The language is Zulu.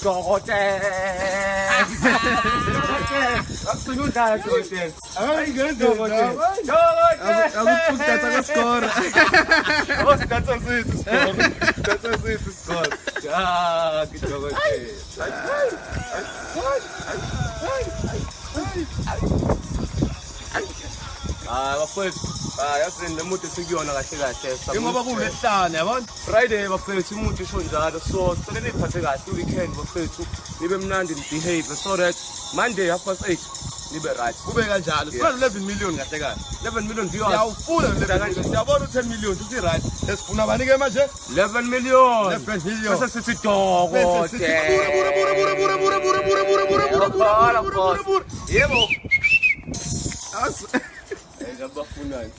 Dokotela. Akufuna udlala dokotela. Dokotela. Akukudatsa kwesikora. Oh, sidatsa sethu sikora. Sidatsa sethu sikora. Ja, dokotela. Hayi bafowethu, hayi yazini le muntu esikuyona kahle kahle. Ingoba kuwulesihlanu yabona. Friday bafethu umuntu usho njalo, so sicela niyiphathe kahle i-weekend bafethu, nibe mnandi, ni-behave so that Monday 8:30 nibe right. Kube kanjalo. Sifuna 11 million kahle kahle. 11 million viewers. Siyawufuna 11 million. Siyabona u10 million sisi right. Sesifuna bani ke manje? 11 million. 11 million. Bese sithi Bese sithi dokotela. bure bure bure bure bure bure bure bure bure bure bure bure bure bure. Yebo. As Abafunayo.